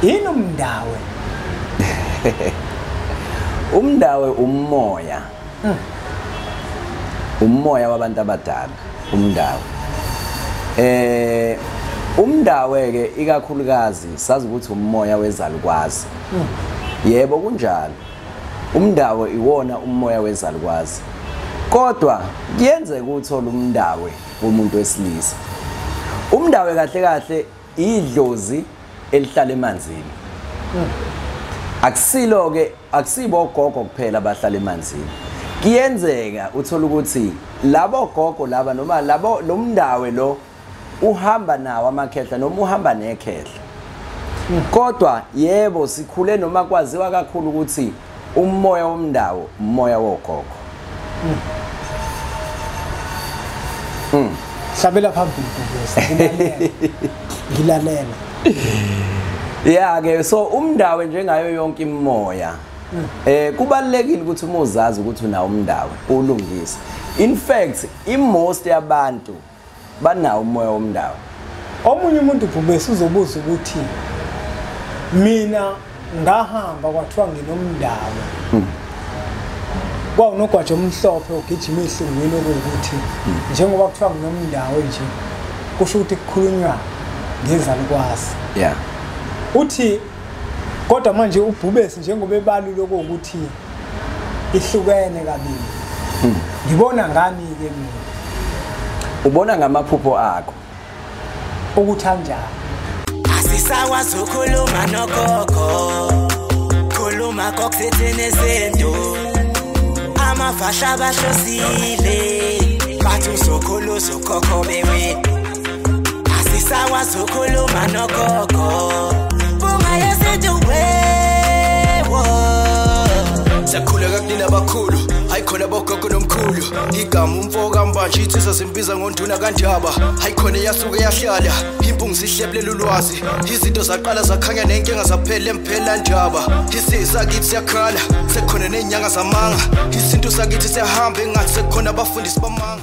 Yini umndawe? Umndawe umoya. Umoya wabantu abadala, umndawe. Umndawe ke ikakhulukazi sazi ukuthi umoya wezalukwazi. Yebo kunjalo. Umndawe iwona umoya wezalukwazi. Kodwa kuyenzeka uthola umndawe womuntu wesilisa. Umndawe kahle kahle idlozi elihlala emanzini. Akusilo ke, akusibo ogogo kuphela abahlala emanzini. Kuyenzeka uthola ukuthi labo gogo laba noma labo lo mndawe lo uhamba nawo amakhehla noma uhamba nekhehla. Kodwa yebo sikhule noma kwaziwa kakhulu ukuthi umoya womndawo umoya wogogo. Hlabela phambili Bhubesi, ngilalela. Yeah ke, so umndawe njengayo yonke imimoya. Kubalekile ukuthi uma uzazi ukuthi unawo umndawe ulungise. In fact, most yabantu banawo umoya womndawe. Omunye umuntu Bhubesi uzobuza ukuthi mina ngahamba kwathiwa nginomndawe. Kwawunogwaja omhlophe ogijima ehlungwini okuwukuthi njengoba kuthiwa nginomndawe nje kusho ukuthi kukhulunywa ngezalukwazi. Yeah. Uthi kodwa manje uBhubesi njengoba ebalule ukuthi ihlukene kabili. Ngibona ngani ke mina? Ubona ngamaphupho akho ukuthi kanjani? Asisakwazi ukukhuluma nogogo, khuluma kokuthini izinto. Amafasha bahlosile bathi uzokhulu uzokhokho bewe. Asisakwazi ukukhuluma nogogo, bunga yesintu wewo. Siyakhuleka kunina abakhulu, hayi khona bogogo nomkhulu. Igama umfo kaMbanje insizwa zimbiza ngonduna kaNdaba. Hayi khona yasuke yahlala, impungu sihlebulela ulwazi. Izinto zaqala zakhanya nenkinga zaphela emphela ndaba. Isizwe sakithi siyakhala, sekukhona nezinyanga zamanga. Isintu sakithi siyahamba engathi sekukhona abafundisi bamanga.